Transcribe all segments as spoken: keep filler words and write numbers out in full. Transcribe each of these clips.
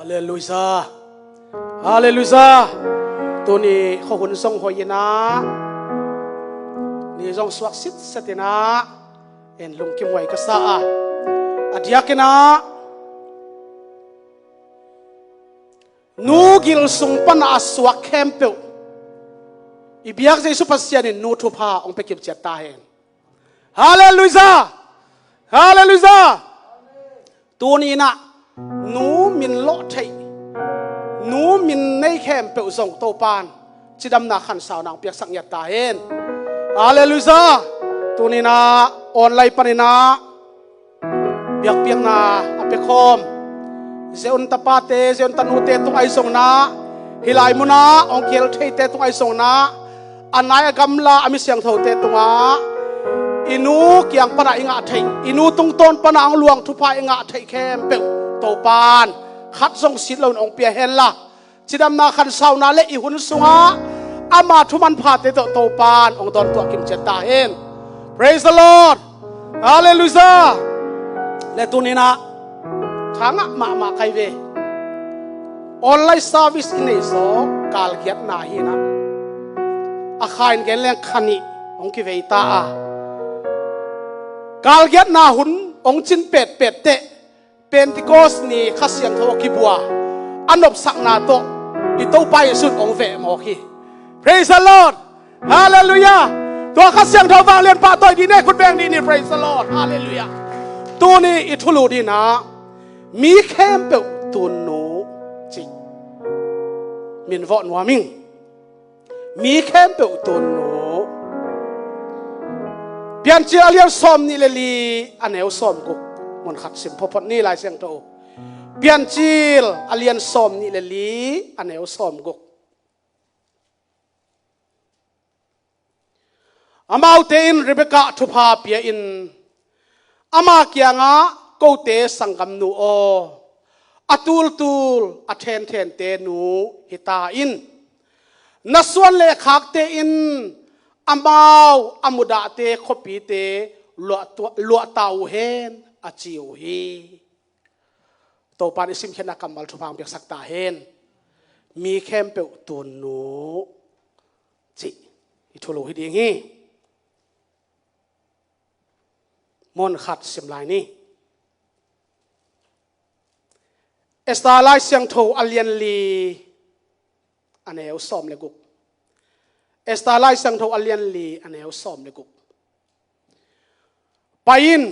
Halleluiah. Halleluiah. Tuni khuahun zong hoih inah, ni zong suak sitset inah, en lungkim huai ka sa a, a diak inah nu gil sung pana a suak khempeuh i biak Jesu Pasian in nu thupha hong pia kimciat ta hen. Halleluiah. Halleluiah. Tuni inah nu min lawh theih, nu min nei khempeuh zong Topan cidamna khansauna hong piaksak ngiat ta hen. Halleluiah. Tuni inah online paninah biakpiakna a pia khawm Zion tapate, Zion tanute tung ahi zong inah, hih lai munah hong kihel theite tung ahi zong inah, a nai a gamla a mi siangthote tungah i nu kiang pana i ngah theih, i nu tungtawn pana hong luang thupha i ngah theih khempeuh Topan khat zong sit loin hong pia henla, cidamna khansauna le i hun sungah ama thu manphate tawh Topan hong dawntuah kimciat ta hen. Praise the Lord. Halleluiah. Le tuni inah thangah mahmah kai ve. Online service i neih zawh kalgiatna hi inah, a kha in gen leng kha nih hong kivei ta a, kalgiatna hun hong cin petpet teh Pentecost ni Kha Siangtho a kibua a nopsakna tawh i Topa Jesu in hong veh mawk hi. Praise the Lord. Halleluiah. Tua Kha Siangtho vanglian pahtawi dih ni, khut beng dih ni. Praise the Lord. Halleluiah. Tuni i thulu dih inah mi khempeuh tunnu ci. Min vawh nuam ing. Mi khempeuh tunnu. Piancil a lian sawm nih le li a neu sawm guk. Mun khat sim photphot ni Lai Siangtho. Piancil a lian sawm nih le li a neu sawm guk. Amaute in Rebekah thupha pia-in ama kiangah, "Kote sanggamnu aw, a tultul a thenthente nu hi ta in, na suan le khakte in amau a mudahte khuapite luah tua-, luah ta uh hen," a ci uh hi. Topan i simkhiatna kammal thupha hong piaksak ta hen. Mi khempeuh tunnu cih i thulu hi ding hi. Mun khat sim lai ni. Esther Lai Siangtho a lian li a neu sawm le guk. Esther Lai Siangtho a lian li a neu sawm le guk. "Pai in,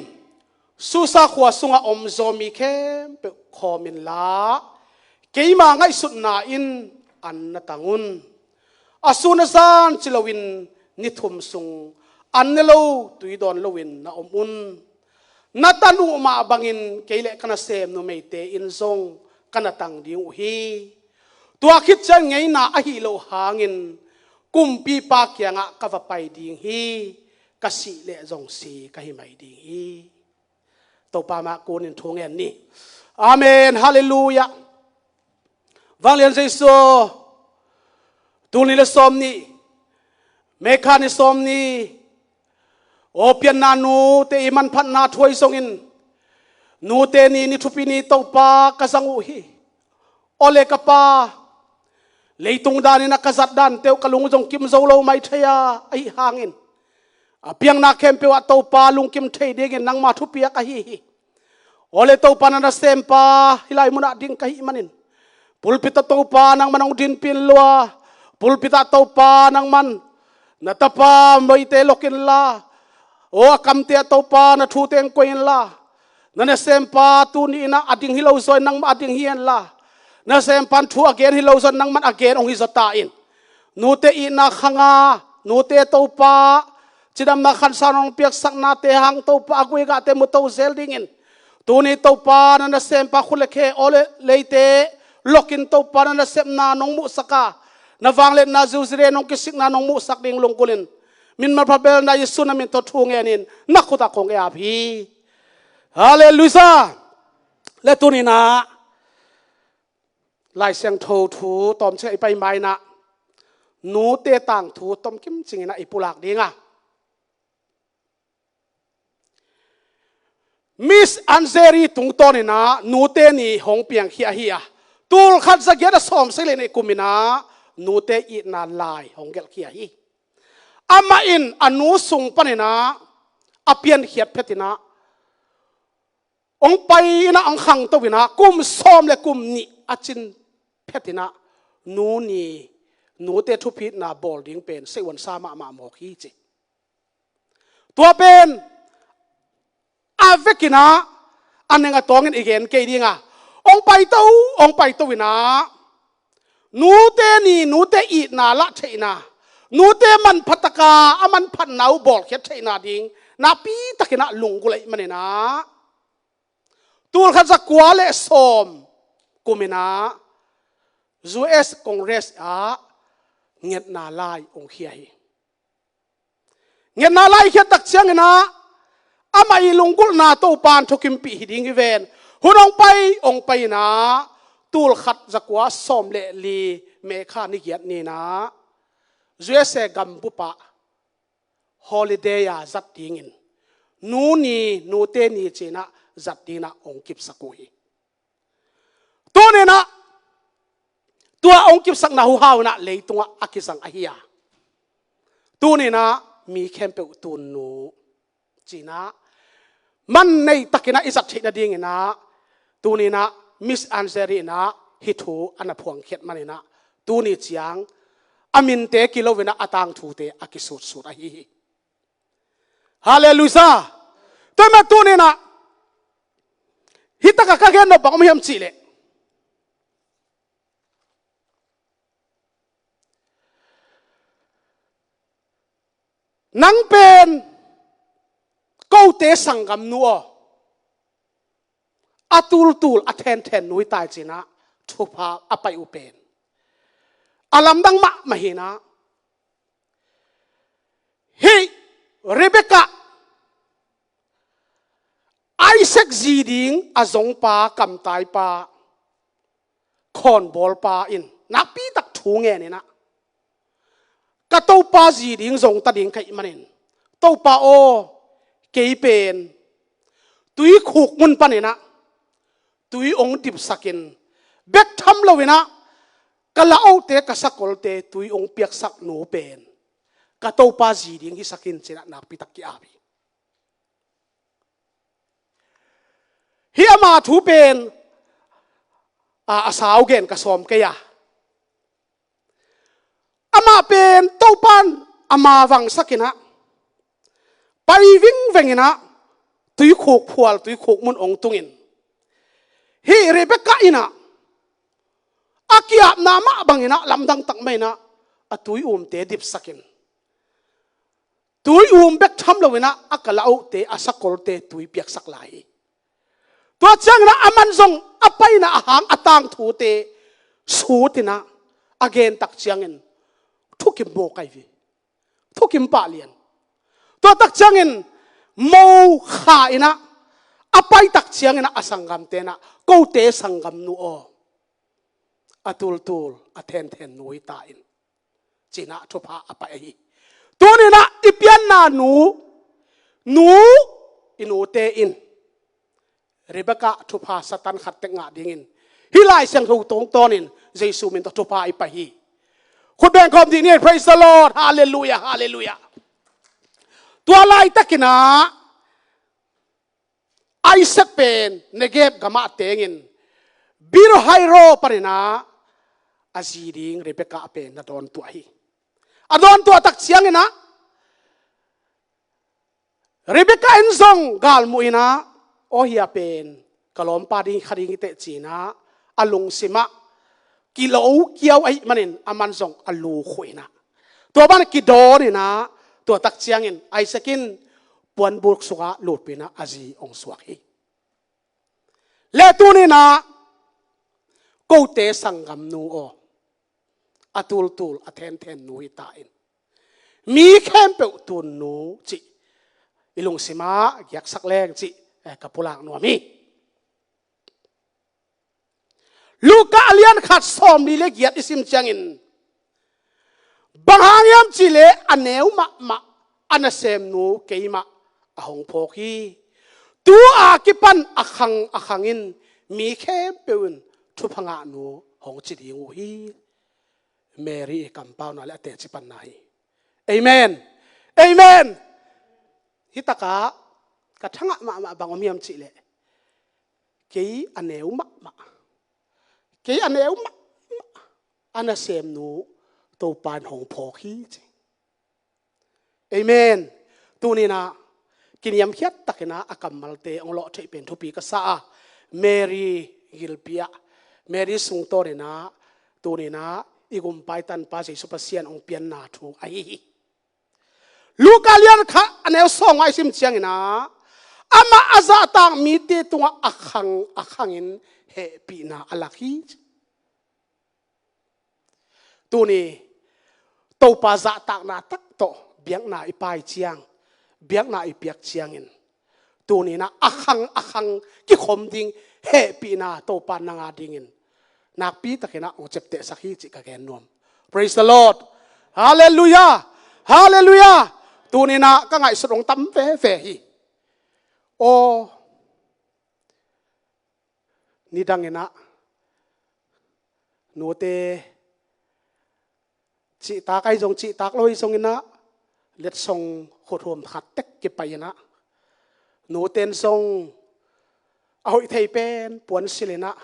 Susa khua sungah om zaw mi khempeuh khawm inla, keima ngaihsutna in an na tang un. A sun a zan ci loin ni thum sung an ne lo, tui dawn loin na om un. Na tan uh mah bangin kei le ka nasem numeite in zong ka na tang ding uh hi. Tua khit ciang ngeina ahih loh hangin kumpipa kiangah ka va pai ding hi. Ka sih leh zong si ka hi mai ding hi." Topa mah kunin thu ngen ni. Amen. Halleluiah. Vanglian Jesu, tul nih le sawm nih, May kha ni sawm nih, aw pianna nute i manphatna thu ahi zongin, nute ni, ni thupi ni Topa ka zang uh hi. Aw le ka Pa, leitung danin a ka zat dante uh ka lung zong kim zo lo mai thei a, ahi hangin a piangna khempeuh ah Topa lungkim thei dingin nangma thupiak ahi hi. Aw le Topa, na nasempa hih lai munah ding ka hih manin, pulpit ah Topa nangman hong dinpih in lua. Pulpit ah Topa nangman na tapa moite lok inla, aw a kamte ah Topa na thute hong koih inla, na nasempa tuni in ah a ding hi lo zaw in nangmah a ding hi henla, na nasempa in thu a gen hi lo zaw in nangman a gen hong hi zaw ta in. Nute itna khang a, nute Topa cidamna khansauna hong piaksaknate hang Topa a guigahte mu to zel dingin, tuni Topa na nasempa khut le khe, aw le leite lokin Topa na nasepna nong muhsak a, na vangliatna ziuzire nong kisikna nong muhsak ding lunggulhin, min manpha belna Jesu na min tawh thu ngenin na khut ah kong ap hi. Halleluiah. Le tuni in ah Lai Siangtho thu tawmcik ah i pai ma in ah, nute tangthu tomkim cingin ah i pulak ding a, Miss Anjeri tungtawn in ah nute ni hong piangkhia hi a, Tulkhat zagiat a sawmsagih le nih kum in ah nute itna lai hong gelhkhia hi. Amah in a nu sung panin ah a piankhiat phetin ah hong pai in ah hong khangto in ah kum sawm le kum nih a cin phetin ah nu ni, nute thupitna bawl ding pen seiuansa mahmah mawk hi ci. Tua pen a vekin ah a neng a tawngin i gen kei ding a, hong paito, hong paito in ah nute ni, nute itna lah theihna, nute manphataka a manphatna uh bawlkhiat theihna ding nakpitakin ah lunggulh ahih manin ah tulkhat zakua le sawm kum in ah U S Congress ah ngetna lai hong khia hi. Ngetna lai khiat tak ciangin ah amah i lunggulhna Topa'n thukimpih hi ding hi ven. Hun hong pai, hong pai in ah tulkhat zakua sawm le li May kha ni giat ni in ah U S A gambup ah holiday a zat dingin, nu ni, nute ni ci in ah zat dingin ah hong kipsak uh hi. Tuni in ah tua hong kipsakna huhau in ah leitungah a kizang ahi a, tuni in ah mi khempeuh tunnu ci in ah man nei takin ah i zat theih nadingin ah tuni in ah Miss Anjali in ah hih thu a na phuangkhiat manin ah tuni ciang a minte kilo in ah a tangthute a kisutsut ahi hi. Halleluiah. Tua ahih manin tuni in ah hih takah ka gen nop bang om hiam cih leh, nang pen kote sanggamnu aw, a tultul a thenthennu hi ta hi ci in ah thupha a pai uh pen a lamdang mahmah hi in ah, hih Rebekah, Isaac zi ding a zongpa, kamtaipa, khawnbawlpa in nakpitak thu ngen in ah, ka topa zi ding zong ta ding ka hih manin, Topa aw, kei pen tuikhuk mun panin ah tui hong dipsakin, bek tham lo in ah ka lauhte, ka sakolte tui hong piaksak nu pen ka topa zi ding hisak in ci in ah nakpitak ki-ap hi. Hih ama thu pen a, a sau gen ka sawm kei a, amah pen Topa'n ama vangsak in ah pai vingveng in ah tuikhuk phual, tuikhuk mun hong tungin, hih Rebekah in ah a ki-apna mah bangin ah lamdang tak mah in ah a tui umte dipsakin, tui um bek tham lo in ah a ka lauhte, a sakolte tui piaksak lai hi. Tua ciangin ah aman zong a paina a hang a tangthute sut in ah a gen tak ciangin thukim mawk ahi hi. Thukim pah lian. Tua tak ciangin mo kha in ah a pai tak ciangin ah a sanggamte in ah, kote sanggamnu aw, a tultul a thenthennu hi ta in, ci in ah thupha a pai ahi. Tuni in ah i pianna nu, nu, i nute in Rebekah thupha Satan khat tek ngah dingin hih Lai Siangtho tungtawnin Jesu min tawh thupha i pai hi. Khut beng khawm dih ni. Praise the Lord. Halleluiah, halleluiah. Tua laitakin ah Isaac pen Negeb gamah tengin Beer-lahai-roi panin ah a zi ding Rebekah pen na dawntuah hi. A dawntuah tak ciangin ah Rebekah in zong galmuh in ah, aw, hih pen ka lawmpa ding kha ding hi teh ci in ah a lungsim ah kilo kiau ahih manin aman zong a lu khuh in ah, tua ban kidawn in ah, tua tak ciangin Isaac in puanbuk sungah lutpih in ah a zi hong suak hi. Le tuni in ah kote sanggamnu aw, a tultul a thenthennu hi ta in, mi khempeuh tunnu cih i lungsim ah giaksak leng cih, eh, ka pulak nuam hi. Luka a lian khat sawmli le giat i sim ciangin, bang hang hiam cih leh a neu mahmah a nasemnu keimah a hong phawk hi. Tu-a kipan a khang a khangin mi khempeuh in thupha ngahnu hong ci ding uh hi. Mary i kampauna le a teci panna hi. Amen. Amen. Hi takah ka thangah mahmah bang om hiam cihleh, kei a neu mahmah, kei a neu mahmah a nasemnu Topa in hong phawk hi ci. Amen. Tuninah kiniamkhiat takinah a kammalte hong lawh theih pen thupi ka sa a, Mary gilpi ah, Mary sungtawninah tuninah i gumpa i tanpa Jesu Pasian hong pianna thu ahi hi. Luka lian khat a neu sawm ah i sim cianginah amah a zahtak mite tungah a khang a khangin hehpihna a lak hi. Tuni Topa zahtakna tak tawh biakna i pai ciang, biakna i piak ciangin tuninah a khang a khang kikhom ding hehpihna Topa nanga dingin nakpi takinah hong ciaptehsak hi cih ka gen nuam. Praise the Lord. Halleluiah. Halleluiah. Tuninah ka ngaihsut hong tam veve hi. Aw, nidanginah nute cihtak ahi zong cihtak lo ahi zonginah letsong khuthum khat tek kipai inah nuten zong a hoih thei pen puansil inah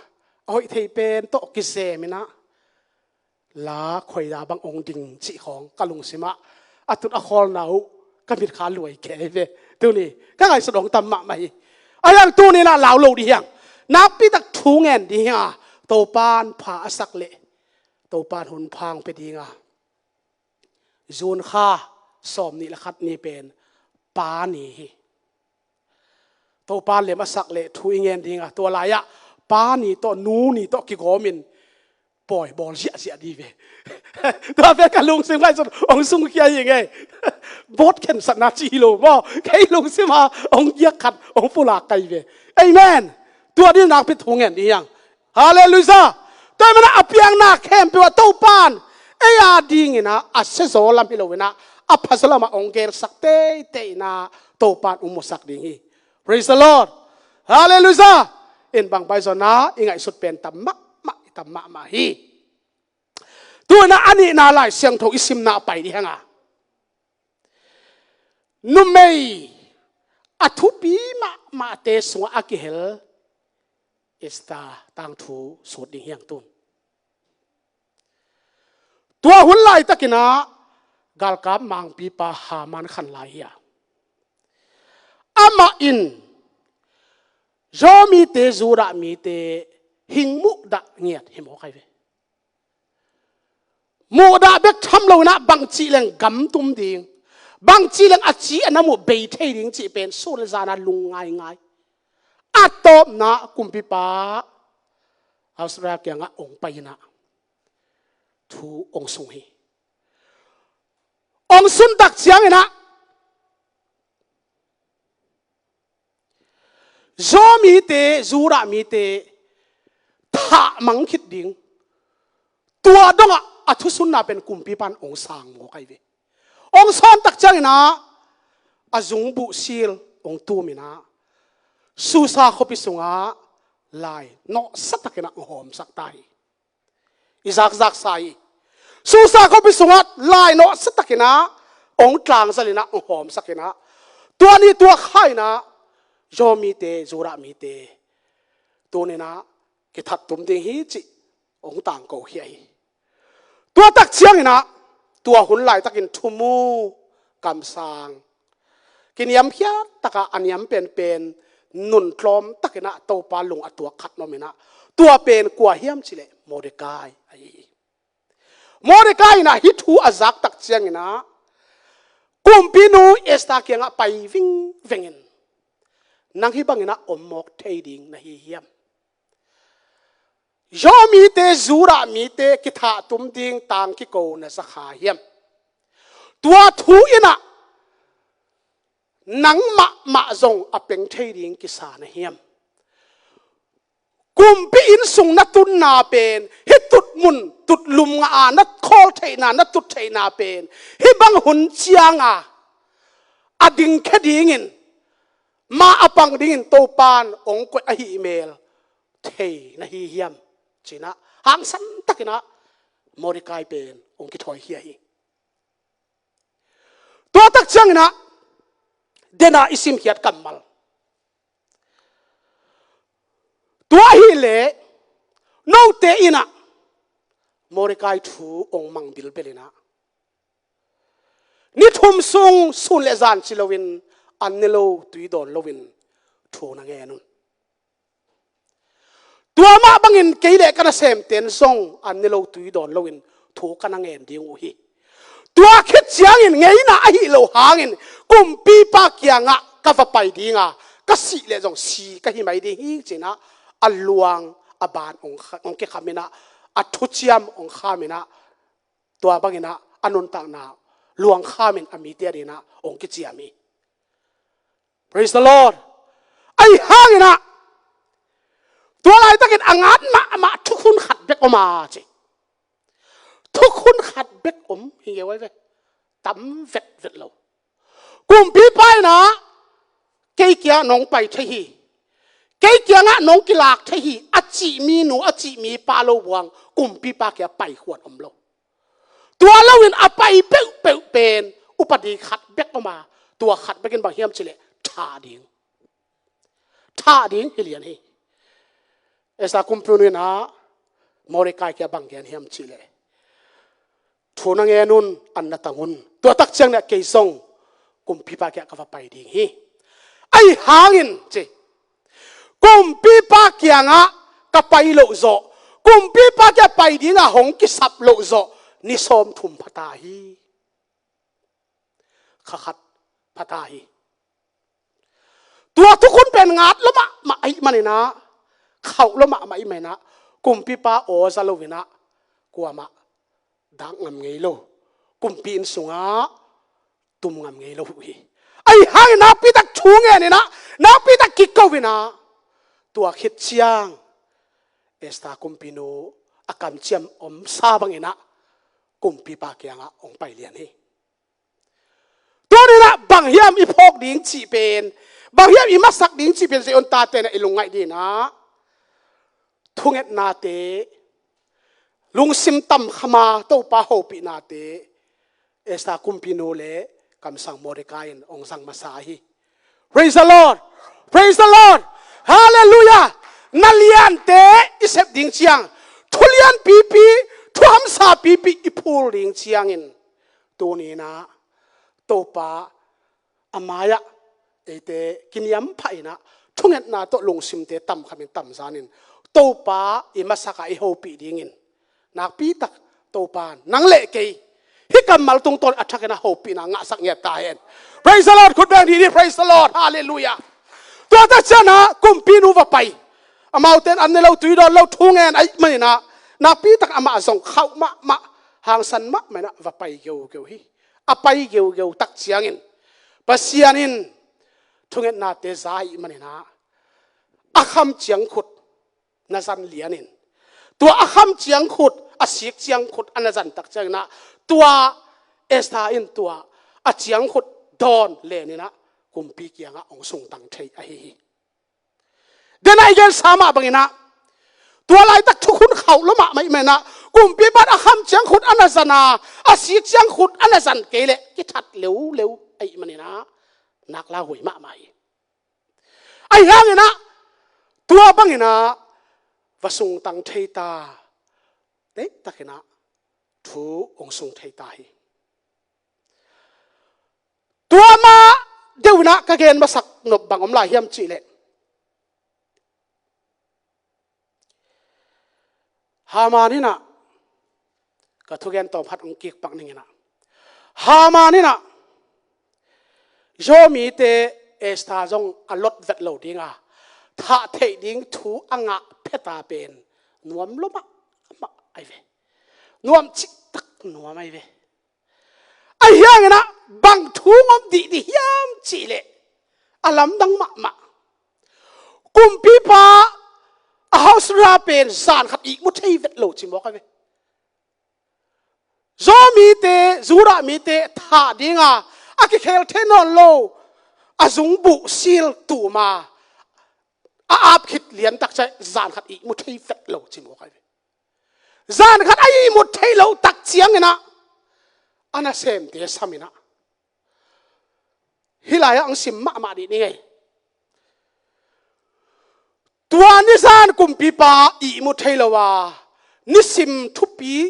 a hoih thei pen tawh kizem inah la khoida bang ong ding cih khawng ka lungsimah a tut a khawlna uh ka mitkha luai kei ve. Tuni ka ngaihsut ong tam mahmah hi. A hiang tuninah lau lo dih hiang, nakpi tak thu ngen dih hiang a, Topan pha a sak leh Topan hun phang pe dinga June kha sawm nih le khat ni pen Pa ni hi. Topa lem a sak leh thu i ngen dinga tua lai-ah pa ni tawh nu ni tawh kigawmin pawi bawl ziahziah dih ve. Tua pen ka lungsim ngaihsun hong sungkhia hi ngei. Bawt khensatna ci hi lo maw, kei lungsim a hong giak khat hong pulak kai ve. Amen. Tua dih nakpi thu ngen dih hiang. Halleluiah. Tua hi manah a piangna khempeuh ah Topan ei a dinginah a siazaw lam hi loinah a phazaw lamah hong gelsak teitei inah Topan hong musak ding hi. Praise the Lord. Halleluiah. In bang pai zawnah i ngaihsut pen tam mahmah i tam mahmah hi. Tuinah a nihna Lai Siangtho i simna a pai dih hanga numei a thupi mahmahte sungah a kihel Esther tangthu sut ding hiang tun. Tua hun laitakinah galkap mangpipa Haman khan lai hi a, amah in Jew mite, Judah mite hing muhdah ngiat hi mawk ahi ve. Muhdah bek tham loinah bangcih leng gam tum ding, bangcih leng a ci a nam uh bei thei ding cih pen sun le zana lung ngaingai. A tawpna kumpipa Ahasuera kiangah ong pai inah thu ong sung hi. Ong suntak cianginah Jew mite, Judah mite thah mang khit ding, tua dongah a thusunna pen kumpipan ong sang mawk ahi ve. Ong sawntak cianginah a zungbuh sil ong tuminah Susa khuapi sungah lai nawhsatakinah ong hawmsak ta hi. I zakzaksa hi. Susa khuapi sungah lai nawhsatakinah ong tlangzalinah ong hawmsakinah tua ni tua kha inah Jew mite, Judah mite tuninah kithat tum ding hi cih ong tangko khia hi. Tua tak cianginah tua hun laitakin thumu kamsang kiniamkhiat takah a niam penpen nuntlawm takinah Topa lung a tuak khat na om inah tua pen kua hiam cihleh Mordekai ahi hi. Mordekai inah hih thu a zaktak cianginah kumpinu Esther kiangah pai vingvengin nang hih banginah om mawk thei ding na hi hiam? Jew mite, Judah mite kithah tum ding tang kiko na zakha hiam? Tua thu inah nang mahmah zong a peng thei ding kisa na hiam? Kumpi inn sung na tunna pen hih tutmun tutlum ngah a na khawl theihna, na tut theihna pen hih bang hun cianga a dingkhia dingin ma a pang dingin Topan ong koih ahih mel thei na hi hiam? ci-in ah hangsan takin ah Mordecai pen hong kithawikhia hi. Tua tak ciangin ah, dena i simkhiat kammal, tua ahih leh note in ah Mordecai thu hong mang bilbel in ah, ni thum sung sun le zan ci loin, an ne lo tui dawn loin thu na ngen un. Tua mah bangin kei le ka nasemte'n zong an ne lo tui dawn loin thu ka na ngen ding uh hi. Tua khit ciangin ngeina ahi lo hangin kumpipa kiangah ka va pai ding a, ka sih leh zong si ka hi mai ding hi, ci-in ah a luang a ban hong kha-, hong kikham in ah, a thuciam hong kham in ah, tua bangin ah a nuntakna luang kham in a mite adingin ah hong kiciam hi. Praise the Lord. Ahi hangin ah, tua laitakin a ngat mahmah thukhun khat bek om a, ci. Thukhun khat bek om hi ngeu ai ve. Tam vetvet lo. Kumpipa in ah kei kiangah nong pai thei hi, kei kiangah nong kilak thei hi, a cih mi nu, a cih mi pa lo buang kumpipa kiang pai khuan om lo. Tua loin a pai peuhpeuh pen upadi khat bek om a, tua khat bekin bang hiam cih leh thah ding. Thah ding hi lian hi. Esther kumpinu in ah Mordecai kiang bang gen hiam cih leh, thu na ngen un, an na tang un. Tua tak ciangin ah kei zong kumpipa kiangah ka va pai ding hi. Ahi hangin, ci, kumpipa kiangah ka pai loh zawh, kumpipa kiangah pai dingah hong kisap loh zawh ni sawmthum pha ta hi. Kha khat pha ta hi. Tua thukhun pen ngat lua mahmah ahih manin ah, khauh lua mahmah ahih manin ah, kumpipa aw za loin ah kuamah dak ngam ngei lo, kumpi inn sungah tum ngam ngei lo uh hi. Ahi hangin nakpi tak thu ngen in ah, nakpi tak kiko in ah, tua khit ciang Esther kumpinu a kamciam omsa bangin ah kumpipa kiangah hong pai lian hi. Tuni-in ah bang hiam i phawk ding cih pen, bang hiam i masak ding cih pen, zia-un tate in ah i lungngaih dingin ah thungetnate, lungsim tamkham a Topa hopihnate, Esther kumpinu le kamsang Mordecai in hong zang masa hi. Praise the Lord. Praise the Lord. Hallelujah. Na liante i sep ding ciang, thu lianpipi, thu hamsapipi i phul ding ciangin, tuni-in ah Topa a mai-ah eite kiniam phah in ah, thungetna tawh lungsimte tamkhamin tamzanin, Topa i masak a i hopih dingin, nakpi tak Topa nang le kei hih kammal tungtawn a thakin a hopihna ngahsak ngiat ta hen. Praise the Lord. Khut beng didi. Praise the Lord. Hallelujah. Tua tak ciangin ah kumpinu va pai. Amaute in an ne lo tui dawn lo thu ngen ahih manin ah, nakpi tak amah zong khauh mahmah, hangsan mahmah in ah va pai geugeu hi. A pai geugeu tak ciangin, Pasian in thungetnate za ahih manin ah, a kham ciangkhut na zan lianin, tua a kham ciangkhut, a sik ciangkhut a na zan tak ciangin ah, tua Esther in tua a ciangkhut dawn lenin ah kumpi kiangah hong sungtang thei ahi hi. Dena i gensa mah bangin ah, tua laitak thukhun khauh lua mahmah ahih manin ah, kumpipa in a kham ciangkhut a na zan a, a sik ciangkhut a na zan kei leh kithat leuleu ahih manin ah, nak lauhuai mahmah hi. Ahi hangin ah, tua bangin ah va sungtang thei ta, deihtakin ah thu hong sung thei ta hi. Tua mah deuhin ah ka gen masak nop bang om lai hiam cih leh, Haman in ah, ka thugen tawm khat hong kik pak ning in ah, Haman in ah, Jew mite Esther zong a lot vet lo ding a, thah theih ding thu a ngah phet a pen nuam lua mahmah ahi ve. Nuam cihtak nuam ahi ve. Ahi hangin ah bang thu ngom dihdih hiam cih leh, a lamdang mahmah. Kumpipa Ahasuera pen zan khat ihmu thei vet lo ci mawk ahi ve. Jew mite, Judah mite thah ding a, a kikhel thei nawn lo, a zungbuh sil tum a, a ap khit lian tak ciang zan khat ihmu thei vet lo ci mawk ahi ve. Zan khat a ihmut theih loh tak ciangin ah a nasemte sam in ah, hih lai-ah ang sim mahmah dih ni ngei. Tua nizan kumpipa ihmut thei lo a, nisim thupi,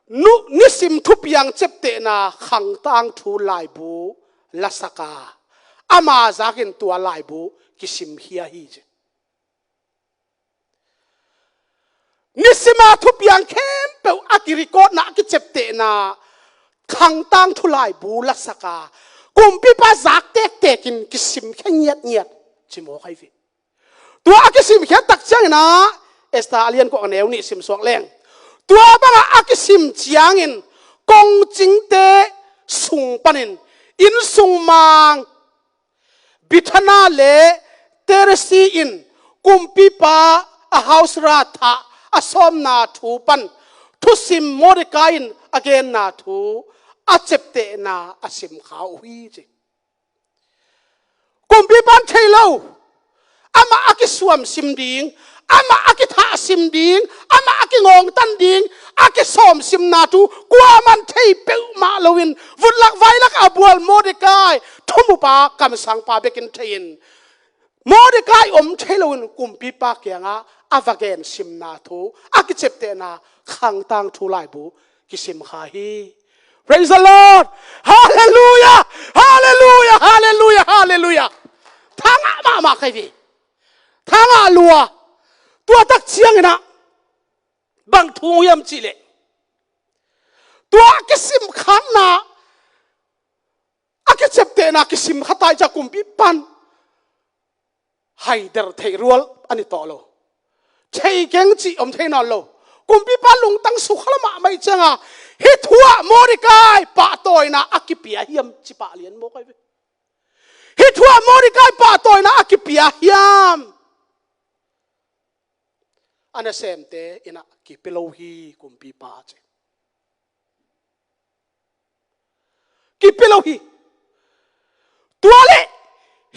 nu, nisim thupiang ceptehna khangtang thu laibu lasak a, ama zakin tua laibu kisimkhia hi ci. Nisima thupiang khempeuh a kirecordna, a kiceptehna khangtang thu laibu lasak a, kumpipa zak tektekin kisimkhia ngiatngiat ci mawk ahi ve. Tua a kisimkhiat tak ciangin ah, Esther a lian kua a neu nih simsuak leng, tua bangah a kisim ciangin kongcingte sung panin innsung mang Bithana le Teresi in kumpipa Ahasuera thah a sawmna thu pan thusim Mordecai in a genna thu a ceptehna a simkha uh hi ci. Kumpipa in thei lo, amah a kisuamsim ding, amah a kithahsim ding, amah a kingawngtan ding, a kisawmsimna thu kuaman thei peuhmah loin vutlak vailak a bual Mordecai thumupa kamsangpa bekin thei in, Mordecai om thei loin kumpipa kiangah a va gensimna thu a kiceptehna khangtang thu laibu kisimkha hi. Praise the Lord. Hallelujah. Hallelujah. Hallelujah. Hallelujah. Thangah mahmah kei ve. Thangah lua. Tua tak ciangin ah bang thu hiam cihleh, tua kisimkhatna, a kiceptehna kisimkhat ai ciah kumpipa in haider theih rual a ni tawh lo. Thei keng cih om thei nawn lo. Kumpipa lungtang sukha lamah mai cianga, hih thu ah Mordecai pahtawina a kipia hiam ci pah lian mawk ahi ve. Hih thu ah Mordecai pahtawina a kipia hiam? A nasemte in ah kipia lo hi kumpipa ci. Kipia lo hi. Tua leh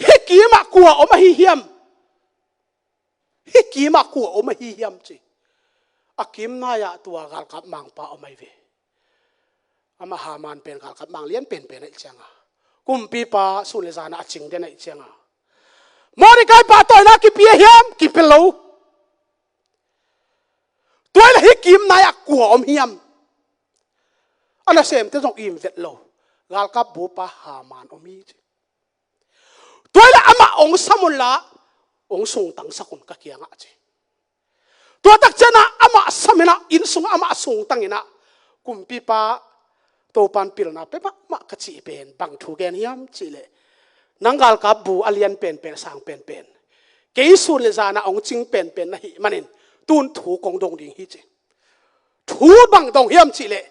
hih kimah kua om ahi hiam? Hih kimah kua om ahi hiam ci. A kimnai-ah tua galkap mangpa om ahi ve. Amah Haman pen galkap mang lian penpen ahi cianga, kumpipa sun le zana a cing den ahi cianga, Mordecai pahtawina kipia hiam? Kipia lo. Tua leh hih kimnai-ah kua om hiam? A nasemte zong im vet lo. Galkap bupa Haman om hi ci. Tua leh amah hong sam unla, hong sungtangsak un ka kiangah ci. Tua tak ciangin ah amah sam in ah, inn sungah amah sungtang in ah, kumpipa, Topa in pilna pia mahmah ka cih pen bang thu gen hiam cihleh, nang galkap bu a lian penpen, sang penpen, kei sun le zana hong cing penpen na hih manin tun thu kong dong ding hi ci. Thu bang dong hiam cihleh,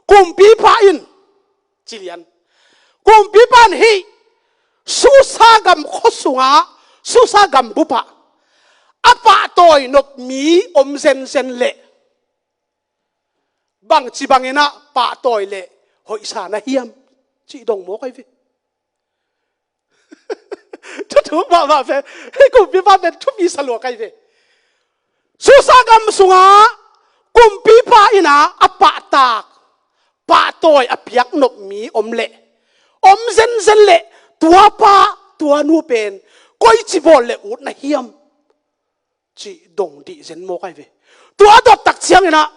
kumpipa in, ci lian, kumpipa in hih Susa gam khua sungah, Susa gam bupah a pahtawi nop mi om zenzen leh bangci bangin ah pahtawi leh hoihsa na hiam cih dong mawk ahi ve. Thuthuk mahmah pen, hih kumpipa pen thupi sa lua ka hi ve. Susa gam sungah kumpipa in ah a pahtak, pahtawi a piak nop mi om leh, om zenzen leh, tuapa tuanu pen koici bawl leh ut na hiam cih dong dih zen mawk ahi ve. Tua a dot tak ciangin ah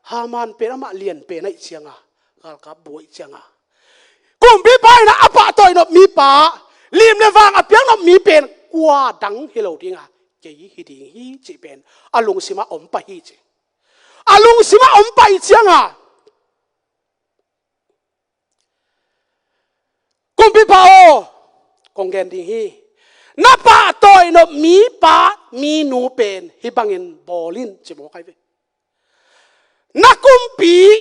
Haman pen amah lian pen ahi cianga, galkap bu ahi cianga, kumpipa in ah a pahtawi nop mipa, lim le vang a piak nop mi pen kua dang hi lo dinga, kei hi ding hi cih pen a lungsimah om pah hi ci. A lungsimah om pah hi cianga, kumpipa aw, kong gen ding hi. Na pahtawi nop mipa, minu pen hih bangin bawl in ci mawk ahi ve. Na kumpi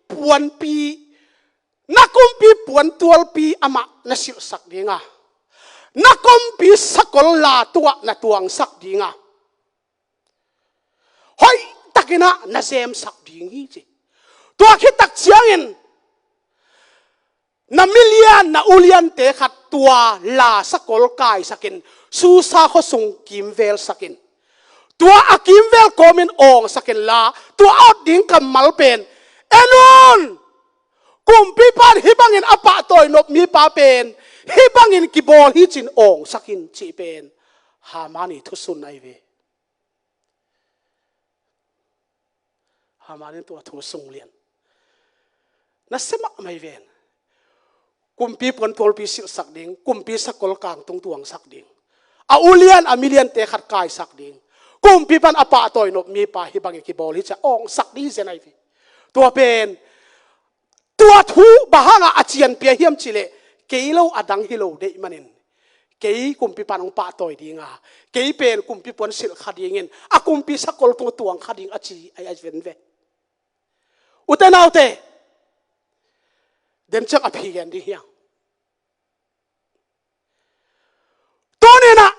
puanpi, na kumpi puantualpi amah na silhsak dinga, na kumpi sakol la tungah na tuangsak dinga, hoih takin ah na zemsak ding hi ci. Tua khit tak ciangin na milian, na uliante khat tua la sakol kaisakin Susa khuasung kimvelsakin, Tua a kimvel kawmin awngsak inla, tua a ot ding kammal pen, en un! Kumpipa in hih bangin a pahtawi nop mipa pen hih bangin kibawl hi ci-in awngsak in cih pen Haman ii thusun ahi ve. Haman in tua thu sung lian. Nasia mahmah hi ven. Kumpi puan tualpi silhsak ding, kumpi sakol kangtung tuangsak ding, a ulian a miliante khat kaisak ding, kumpipa in a pahtawi nop mipa hih bangin kibawl hi ci-a awngsak ding hi zen ahi ve. Tua pen, tua thu bang hangah a cianpih hiam cih leh, kei lo a dang hi lo deih manin, kei kumpipa in hong pahtawi ding a, kei pen kumpi puan silh kha dingin, a kumpi sakol tungah tuang kha ding a ci ahi, ahi ven ve. Ute naute, den ciang a phi gen ding hi hang. Tuni-in ah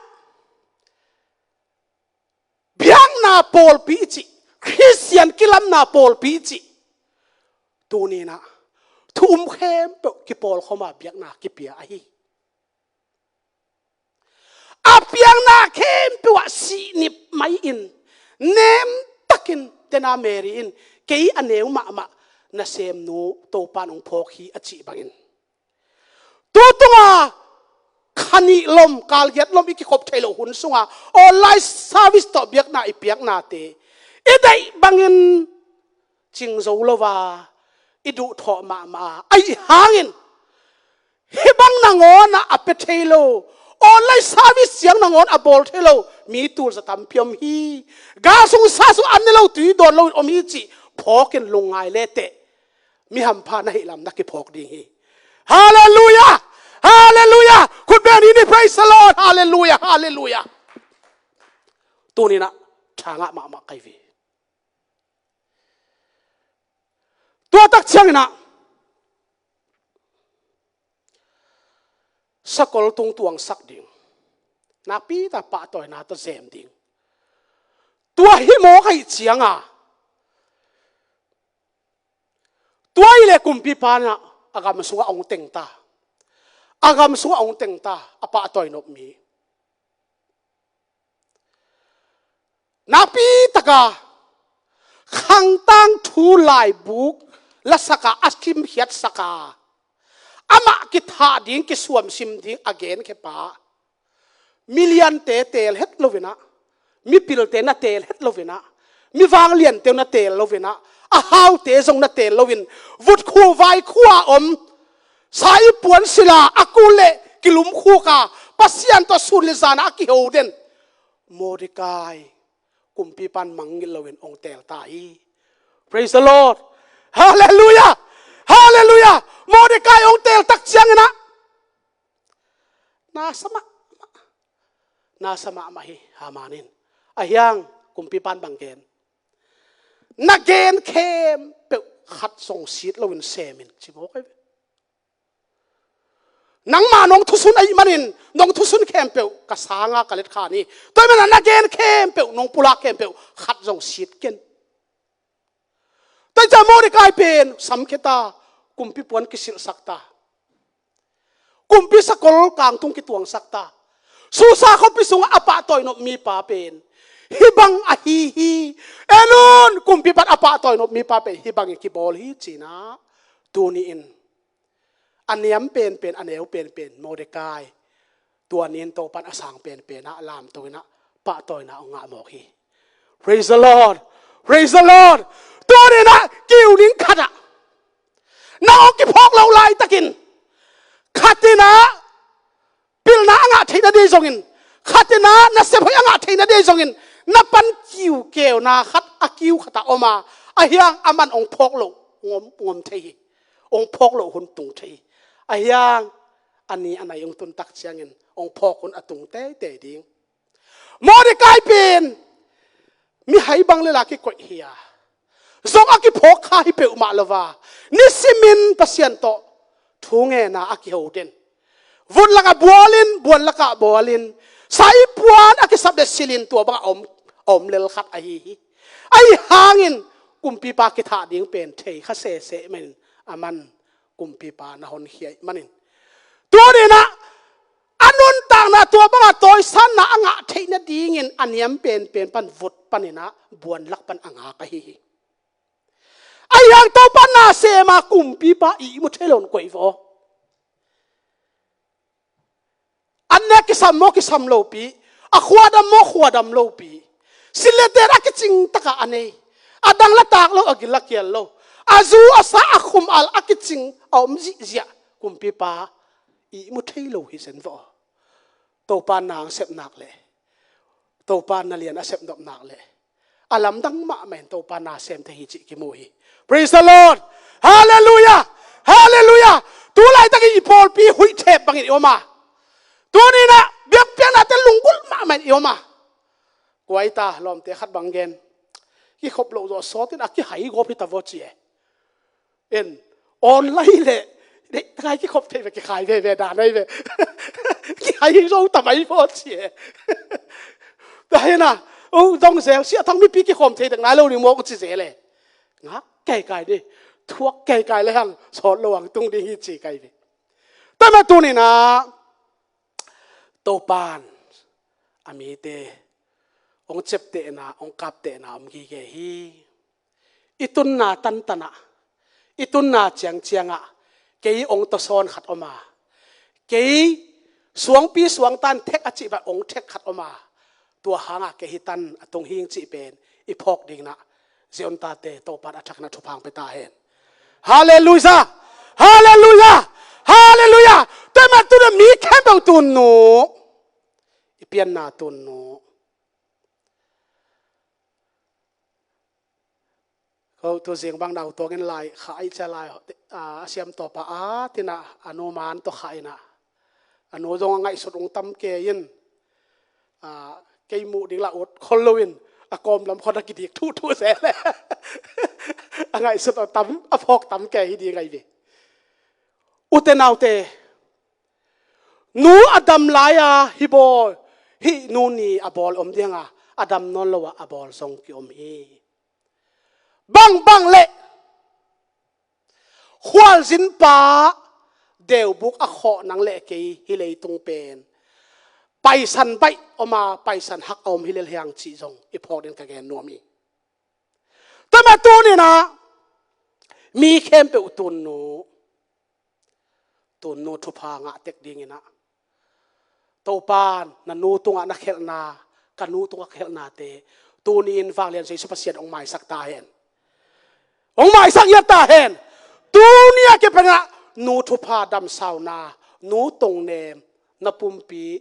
biakna pawlpi i cih, Khristian kilamna pawlpi i cih, tuni-in ah thu um khempeuh kipawlkhawm a biakna kipia ahi. A piakna khempeuh ah sihnip mai-in, nemtakin, tena Mary in, kei a neu mahmah nasemnu Topa in hong phawk hi a cih bangin, tu tunga kha nih lom, kal giat lom i kikhop theih loh hun sunga online service tawh biakna i piaknate i deih bangin cing zo lo a, i duhthawh mahmah a, ahi hangin hih bang nangawn ah a pia thei lo, online service ciang nangawn a bawl thei lo mi tul za tampi om hi. Gal sung sa sung an ne lo, tui dawn loin om hi cih phawkin lungngai leteh mi hampha na hih lam na kiphawk ding hi. Halleluiah! Halleluiah! Khut beng ni, praise the Lord! Halleluiah! Halleluiah! Tuni-in ah tha ngah mahmah ka hi ve. Tua tak ciangin ah sakol tung tuangsak ding, nakpi tak pahtawina tawh zem ding, tua hi mawk ahih cianga, tua hi leh kumpipa in ah a gam sungah hong teng ta, a gam sungah hong teng ta, a pahtawi nop mi. Nakpi taka Khangtang Thu laibuk lasaka a kimkhiatsaka, amah kithah ding, kisuamsim ding a genkhiapa, miliante teel het loin ah, mipilte na teel het loin ah, mi vangliante na teel loin ah, a haute zong na teel loin, vut khu vai khua om, sa-ip puan silh a, a kul leh kilumkhuk a, Pasian tawh sun le zan a kiho den Mordekai, kumpipa in mangngilh loin hong teel ta hi. Praise the Lord! Halleluiah! Halleluiah! Mordekai hong teel tak ciangin ah na sa mahmah, na sa mahmah hi Haman in. Ahi hang kumpipa in bang gen? Na gen khempeuh khat zong sit loin sem in, ci mawk hi ve. Nangmah nong thusun ahih manin, nong thusun khempeuh ka sanga ka letkhan hi. Tua ahih manin na gen khempeuh, nong pulak khempeuh khat zong sit ken. Tua ciang Mordekai pen samkhia ta, kumpi puan kisilhsak ta, kumpi sakol kangtung kituangsak ta. Susa khuapi sungah a pahtawi nop mipa pen hih bang ahi hi. En un, kumpipa in a pahtawi nop mipa pen hih bangin kibawl hi, ci-in ah tuni-in a niam penpen, a neu penpen Mordekai, tua ni-in Topa in a sang penpen ah lamto-in ah pahtawina hong ngah mawk hi. Praise the Lord! Praise the Lord! Tuni-in ah kiu ding khat ah, nang hong kiphawk loh laitakin, khat in ah pilna a ngah theihna ding zongin, khat in ah nasep hoih a ngah theihna ding zongin, na pan kiu keuna khat a kiu khat ah om a, ahi hang aman hong phawk loh hong om, hong om thei hi. Hong phawk loh hun tung thei hi. Ahi hang a ni a nai hong tun tak ciangin hong phawk hun a tung teitei ding. Mordekai pen mihai bang le la kikoih hi a, zong a kiphawk kha hi peuhmah lo a, nisimin Pasian tawh thu ngen a, a kiho den. Vut lakah bualin, buan lakah bualin, sa-ip puan a kisap le silhin tua bangah a om, a om lel khat ahi hi. Ahi hangin kumpipa kithah ding pen thei kha sese manin, aman kumpipa na honkhia ahih manin, tuni-in ah a nuntak nuntakna tua banga tawisanna a ngah theih nadingin a niam penpen pan vut paninah buan lak pan a ngak ahi hi. Ahi hang Topa nasem a kumpipa ihmu thei lo in koih vaw. An nek kisam maw kisam lopi, a khuadam maw khuadam lopi, siletet a kicing taka a nei, a dang la tak lo, a gil la kial lo, a zu a sa a khum al a kicing a om zihziah kumpipa ihmu thei lo hi zen vaw. Topa na hang sep nak leh, Topa na lian a sep nop nak leh, a lamdang mahmah in Topa na sem thei hi cih kimu hi. Praise the Lord. Hallelujah. Hallelujah. Tu laitakin i pawlpi huih thep bangin i om a, tuninah biakpiaknate lunggulh mahmah in i om a. Kuaita lawmte khat bang gen, kikhop loh zawh sawtin a kihai gawp hi ta vaw ci e. En online le, dei takai kikhop thei ve, kikhai veve dan ai ve. Kihai zo ta mai vaw ci e. Tahina, u dong zel sia thang mipi kikhom thei dek nai lo ni mawk ci zel e. Ngak keikai ni, thuak keikai le hang sawt lo ang tung ding hi ci kai ve. Tama tunina Topan a mite ong ceptehna, ong kaptehna om gige hi. I tunna tantanah, i tunna ciangciangah kei ong tawsawn khat om a, kei suangpi suangtan thek a cih bang ong thek khat om a, tua hangah kei hi tan a tung hing cih pen i phawk dinginah Zion tate Topan a thakin a thupha ong pia ta hen. Halleluiah. Halleluiah. Halleluiah. Tua man tuna mi khempeuh tunnu, i pianna tunnu. Ko tu zing bang nau tuangin lai kha ai cia lai, a siam tawpa a tina a nu man tawh kha ina, a nu zong a ngaihsut ung tam ke in, a, kei muh ding la ut khol loin a kawm lam khon a kidik thuhthuh se le a ngaihsut a tam, a phawk tam ke hi ding ai ve. Ute naute, nu a dam lai-a hi bawl, hih nu ni a bawl om dinga, a dam nawn lo-a a bawl zong kiom hi. Bangbang leh khualzinpa deubuk a khawh nang leh kei hi leitung pen paisan baih om a, paisan hak a om hi lel hiang cih zong i phawk ding ka gen nuam hi. Tama tuninah mi khempeuh tunnu, tunnu thupha ngah tek dinginah Topan na nu tungah na khelhna, ka nu tungah khelhnate tuni-in vanglian Jesu Pasian hong maisak ta hen. Hong maisak iat ta hen. Tuni a kipanah nu thupha damsauna, nu tongnem, na pumpi,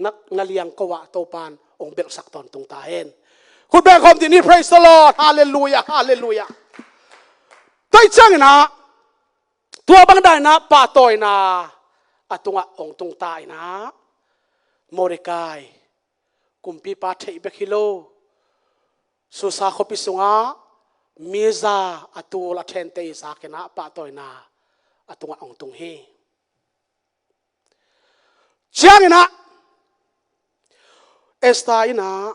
na, na liangko ah Topan hong belhsak tawntung ta hen. Khut beng khawm dih ni, praise the Lord. Halleluiah, halleluiah. Tua cianginah tua bang dainah pahtawina a tungah hong tung ta inah Mordecai, kumpipa theih bek hi lo, Susa khuapi sungah miza a tul a thente i zakinah pahtawina a tungah hong tung hi. Cianginah Esther inah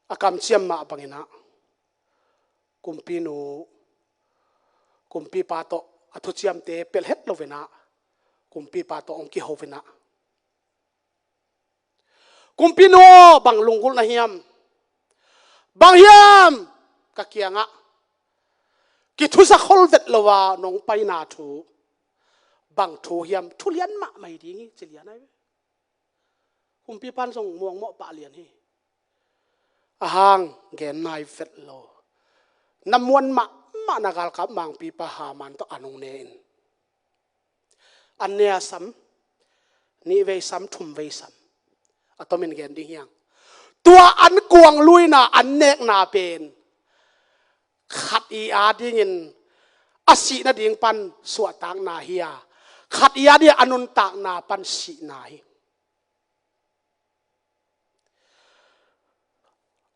a kamciam mah banginah kumpinu, kumpipa tawh a thuciamte pelh het loinah kumpipa tawh hong kihoinah, kumpinu aw, bang lunggulh na hiam? Bang hiam ka kiangah kithusa khol vet lo a nong paina thu, bang thu hiam? Thu lian mahmah hi ding hi, ci lian ai ve. Kumpipan zong muangmawh pah lian hi. A hang gen nai vet lo. Na muan mahmah na galkap mangpipa Haman tawh an hong ne in, an ne a sam, nih vei sam, thum vei sam, a tomin gen ding hiang. Tua an kuang luina, an nekna pen khat i a dingin a sih nading pan suahtakna hi a, khat i a dingin a nuntakna pan sihna hi.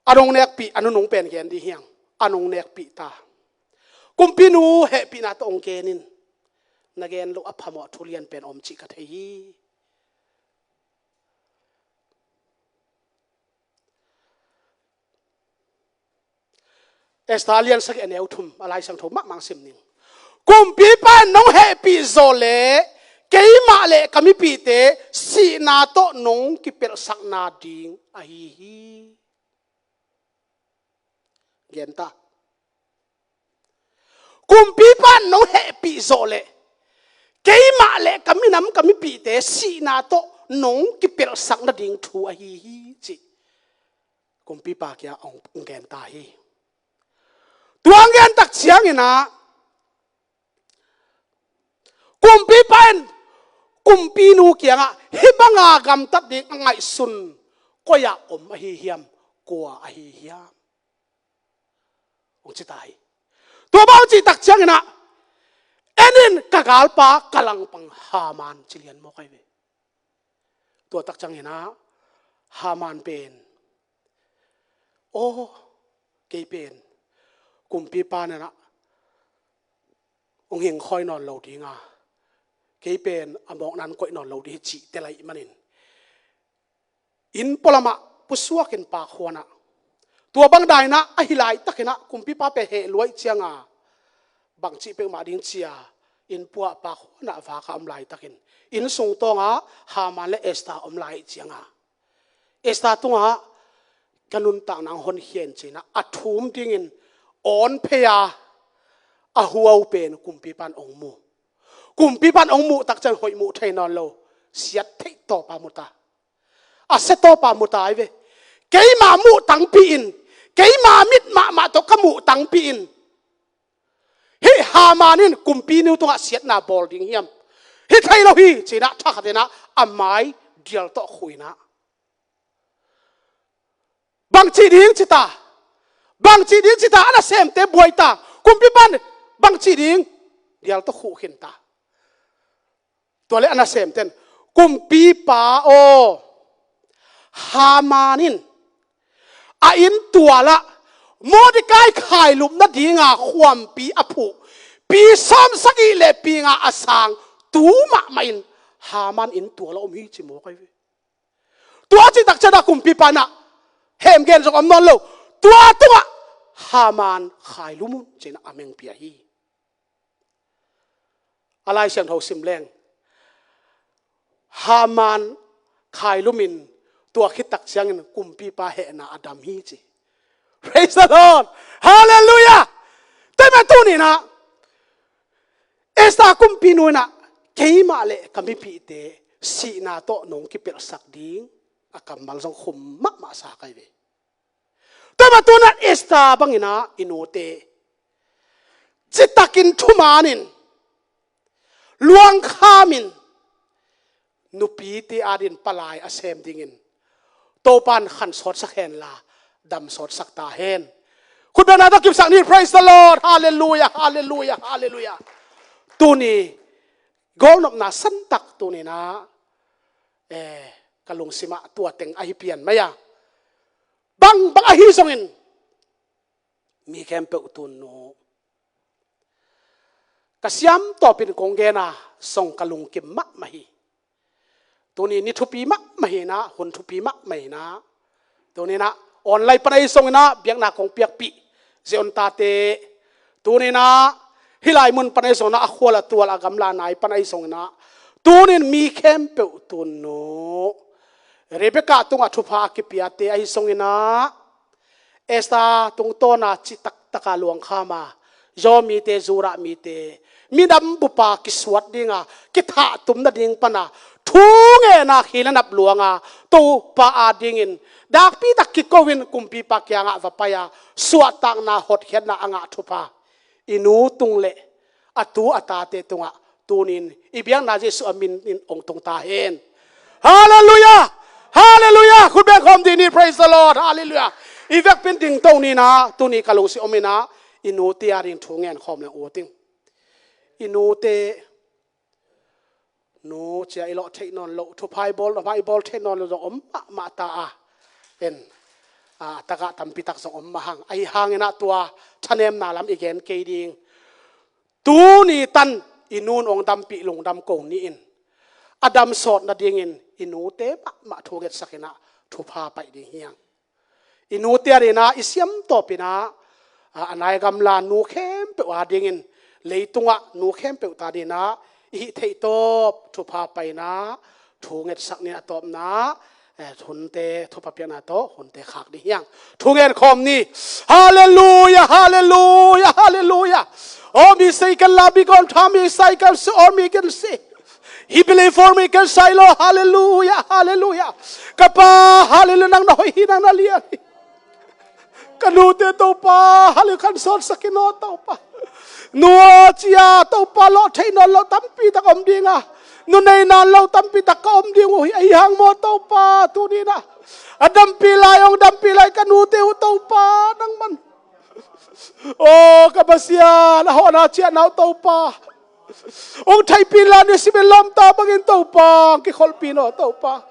A nong nekpih, a nunung pen gen ding hiang. A nong nekpih ta. Kumpinu hehpihna tawh hong gen in. Na gen loh a phamawh thu lian pen om cih ka thei hi. Esther lian sagih a neu thum, a Lai Siangtho mahmah sim ning. Kumpipa in nong hehpih zawh leh keimah le ka mipihte sihna tawh nong kipelhsakna ding ahi hi. Gen ta. Kumpipa in nong hehpih zawh leh keimah le ka minam ka mipihte sihna tawh nong kipelhsak nading thu ahi hi, ci. Kumpipa kiangah hong gen ta hi. Tua hong gen tak ciangin ah kumpipa in kumpinu kiangah, "Hih banga gamtat ding a ngaihsun koi-ah om ahi hiam, kua ahi hiam?" hong ci ta hi. Tua bang hong cih tak ciangin ah, "En in, ka galpa, ka langpang Haman," ci lian mawk ahi ve. Tua tak ciangin ah Haman pen, "Aw, kei pen kumpipa in ah hong hingkhawi nawn lo ding a, kei pen a mawkna-ah koih nawn lo ding hi," cih tel ahih manin inn pualamah pusuakin pakhuan ah, tua bang danin ah ahi laitakin ah kumpipa pen heh lua ahih ciangin, bangci peuhmah ding ci-a inn pua-ah pakhuan ah vak a om laitakin, inn sung tawngah Haman le Esther om lai ahih ciangin, Esther tungah, "Ka nuntakna hong honkhia in," ci-in ah a thum dingin awn phei a, a huau pen kumpipa in hong mu. Kumpipa in hong muh tak ciang hoih muh thei nawn lo, siat theih tawpa mu ta. A sia tawpa mu ta hi ve. "Keima muh tangpi in, keima mit mahmah tawh ka muh tangpi in, hih Haman in kumpinu tungah siatna bawl ding hiam? Hi thei lo hi," ci-in ah thakhatin ah a mai dial tawh khuh in ah, "Bangci ding?" ci ta. "Bangci ding?" ci ta. A nasemte buai ta. Kumpipa in, "Bangci ding?" dial tawh khuh khin ta. Tua leh a nasemte in, "Kumpipa aw, Haman in a inn tualah Mordecai khailum nadinga khuampi a phuh, pi sawmsagih le pi nga a sang tu mahmah in Haman inn tualah om hi," ci mawk ahi ve. Tua cih tak ciangin ah kumpipa in ah hemgen zong om nawn lo. "Tua tungah Haman khailum un," ci-in ah a meng pia hi. A Lai Siangtho sim leng, Haman khailum in, tua khit tak ciangin kumpipa hehna a dam hi, ci. Praise the Lord. Hallelujah. Tua ahih manin tuni-in ah Esther kumpinu in ah, "Keimah le ka mipihte sihna tawh nong kipelhsak ding," a kammal zong khum mahmah sa kei ve. Tua ahih manin tuni-in ah Esther bangin ah i nute citakin thumanin, luangkhamin, nupite adingin palai a sem dingin Topa'n khan sawtsak hen la, dam sawtsak ta hen. Khutbetna tawh kipsak ni. Praise the Lord. Hallelujah, hallelujah, hallelujah. Tuni golnopna santak tuni-in ah, eh, ka lungsimah tua teng ahi pian mai a. Bang, bang ahi zongin mi khempeuh tunnu, ka siam tawpin kong gen a, song ka lungkim mahmah hi. Tuni ni thupi mahmah hi-in ah, hun thupi mahmah hi-in ah, tuni-in ah online pan ahi zongin ah biakna kong piakpih Zion tate, tuni-in ah hih lai mun pan ahi zongin ah, a khual a tual a gamla nai pan ahi zongin ah, tuni-in mi khempeuh tunnu, Rebecca tungah thupha a kipiate ahi zongin ah, Esther tungtawna citaktaka luangkhama, Jew mite, Judah mite, minam bupa kisuat dinga kithahtum nading pana thungenna khil a nap luanga, Topa adingin dakpitak kiko-in kumpipa kiangah va pai-a, suahtakna hotkhiatna a ngah thupha i nu tung le a tu a tate tungah tuni-in i biakna Jesuh a minin hong tung ta hen. Hallelujah! Hallelujah! Khut beng khawm dih ni. Praise the Lord! Hallelujah! I vekpi-in dingto ni-in ah, tuni ka lungsim om in ah, i nute ading thu ngen khawm leng ut ing. I nute, nu ci-a i lawh theih nawn loh, thupha i bawl, thupha i bawl theih nawn loh zong om mahmah ta a. En, a, a takah tampi tak zong om mah hang. Ahi hangin ah tua thanemna lam i gen kei ding. Tuni tan i nu in hong dampih lungdam ko ni in, a dam sawt nadingin i nute mahmah thu ngetsak in ah thupha paih ding hi hang. I nute adingin ah i siam tawpin ah, a, a nai gamla nu khempeuh adingin, leitungah nu khempeuh ta dingin ah i hih theih tawp thupha paina thu ngetsak ni. A tawpna, eh, hunte thupha piakna tawh hunte khak ding hi hang. Thu ngen khawm ni. Halleluia, halleluia, halleluia. Oh, mi sei kan la, mi gawm tha, mi sai kan si, oh, mi kan si. He believe for me kan sai lo. Halleluia, halleluia. Ka Pa, halleluia, nang na hoih hi, nang na lian hi. Ka nute Topa, halleluia, khan sawtsak in aw Topa. Nu aw ci-a Topa, lawh theih nawn loh tampi tak om ding a, nu nei nawn loh tampi tak ka om ding uh hi. Ahi hang maw Topa, tuni-in ah a dampi lai, hong dampi lai ka nute uh Topa, nangman. Aw, ka Pasian, a hawhna ciahna uh Topa, hong theihpih in la, nisim in lawmta bangin Topa hong kikholhpih in aw Topa.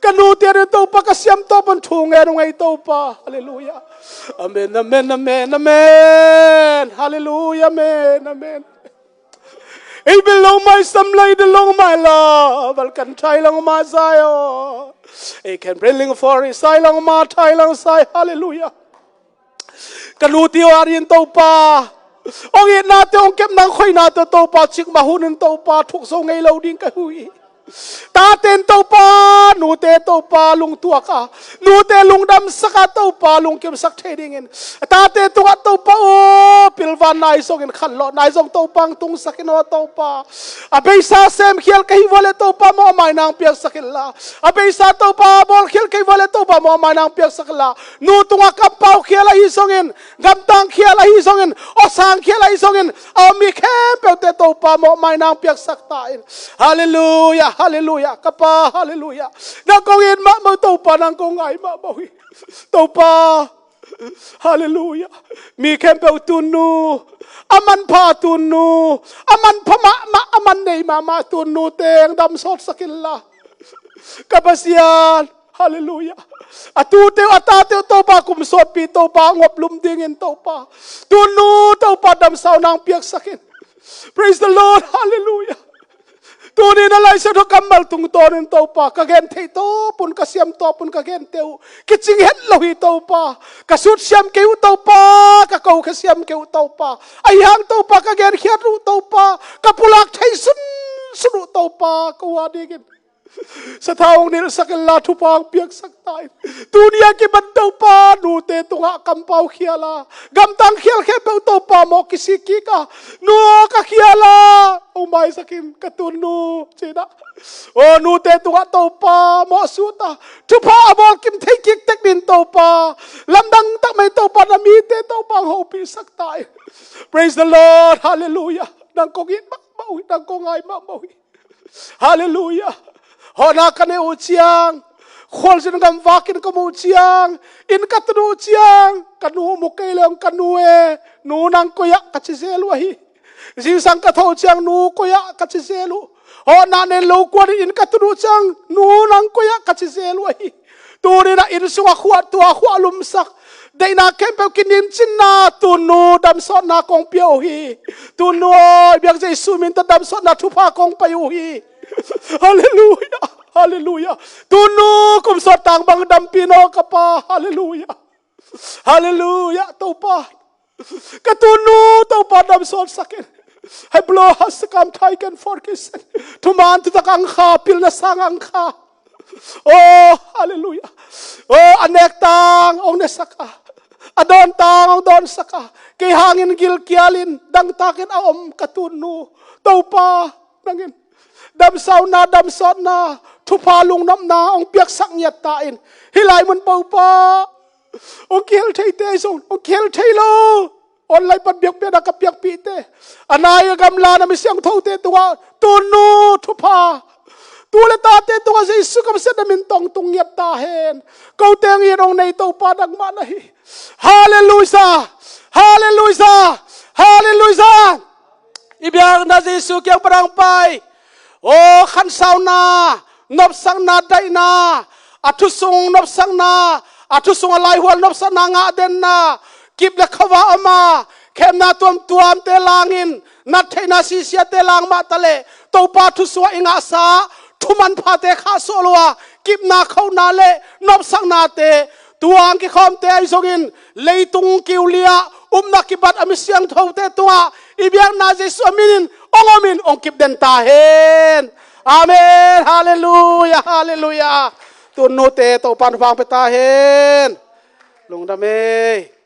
Ka nute adingin Topa ka siam tawp un thu ngen ung ei Topa. Halleluia. Amen, amen, amen, amen. Halleluia, amen, amen. Ei bel lo mai sam lai de lo mai la, bal kan thai lang ma zai aw. Ei kan bel ling for i sai lang ma thai lang sai. Halleluia. Ka nute aw adingin Topa, hong itnate, hong kepna, hong khoinate Topa, cikmah hunin Topa, thuk zo ngei lo ding ka hi uh hi. Tate in Topa, nute Topa, lungtuak a, nute lungdamsak a Topa, lungkimsak thei dingin tate tungah Topa aw, pilvang nai zongin, khanlawh nai zong Topa hong tungsak in aw Topa. A beisa semkhial ka hih uh leh Topa, mawhmaina hong piaksak in la. A beisa Topa bawlkhial ka hih uh leh Topa, mawhmaina hong piaksak in la. Nu tungah kampaukhial ahi zongin, gamtangkhial ahi zongin, awsangkhial ahi zongin, a om mi khempeuhte Topa, mawhmaina hong piaksak ta in. Halleluia, halleluia, ka Pa, halleluia. Nang kong it mahmah uh Topa, nang kong ngai mahmah uh hi. Topa, halleluia. Mi khempeuh tunnu, a manpha tunnu, a manpha mahmah, a man nei mahmah tunnute hong dam sawtsak in la. Ka Pasian, halleluia. A tute uh, a tate uh Topa, kum sawtpi Topa, ngop lum dingin Topa, tunnu Topa, damsauna hong piaksak in. Praise the Lord, halleluia. Tuni-in a Lai Siangtho kammal tungtawnin Topa, ka gen theih tawp un, ka siam tawp un ka gente uh kicing het lo hi Topa. Ka sutsiam kei uh Topa, ka kokhia siam kei uh Topa. Ahi hang Topa, ka genkhiat uh Topa, ka pulak thei sunsun uh Topa, ko adingin sathau hong nilhsak in la, thupha hong piaksak ta in. Tuni a kipan Topa, nute tungah kampaukhial a, gamtangkhial khempeuh Topa, mawh kisik kik a, nu aw ka khial a, hong maisak in ka tunnu, ci-in ah. Aw, nute tungah Topa, mawhsut a, thupha a bawl kim thei kik tek dingin Topa, lamdang tak mai Topa, na mite Topa hong hopihsak ta in. Praise the Lord, halleluia. Nang kong it mahmah uh hi, nang kong ngai mahmah uh hi. Halleluia. Hawhna ka neih uh ciang, khualzin gam vakin ka muh uh ciang, inn ka tun uh ciang, ka nu mu kei leng ka nu e, nu nang koi ah ka ci zel uh ahi. Zingsang ka thawh uh ciang, nu koi ah ka ci zel uh. Hawhna nei lo kuan in inn ka tun uh ciang, nu nang koi ah ka ci zel uh ahi. Tuni-in ah inn sungah khuahtua, khuahlumsak, deihna khempeuh kinincinna, tunnu damsawtna kong pia uh hi. Tunnu aw, i biak Jesu min tawh damsawtna thupha kong pia uh hi. Halleluia, halleluia. Tunnu kum sawt tang bang dampi in aw ka Pa. Halleluia, halleluia. Topa, ka tunnu Topa damsawtsak in. Hei blo ha sakam thai ken for kisen. Thuman thutak ang kha, pilna sang ang kha. Oh, halleluia. Oh, a nek tang hong nesak a, a dawn tang hong dawnsak a, kei hangin gilkialin dangtakin a om ka tunnu Topa, nangin damsauna, damsawtna, thupha lungnopna hong piaksak ngiat ta in. Hih lai mun Topa, hong kihel theite zong, hong kihel thei lo, online pan biakpiakna ka piakpihte, a nai a gamla na misiangthote tungah tunnu thupha, tu le tate tungah Jesu ka masiatna min tawh tung ngiat ta hen. Kote hong it hong nei Topa nangmah na hi. Halleluia, halleluia, halleluia. I biakna Jesu kiang pan hong pai. Aw, khansauna, nopsakna, daihna, a thu sung nopsakna, a thu sung a laihual nopsakna, ngahdenna, kip le khuava om a, khemna tuamtuamte langin, nattheihna sisiate lang mah taleh, Topa thu sungah i ngahsa thu manphate khahsuah lo a, kipna, khauhna le nopsaknate, tua hong kikhawmte ahi zongin, leitung kiulia upna kibat a misiangthote tungah i biakna Jesu a minin ong omin ong kip den ta hen. Amen. Halleluia, halleluia. Tun nute Topan vang pe ta hen. Lungdam ei.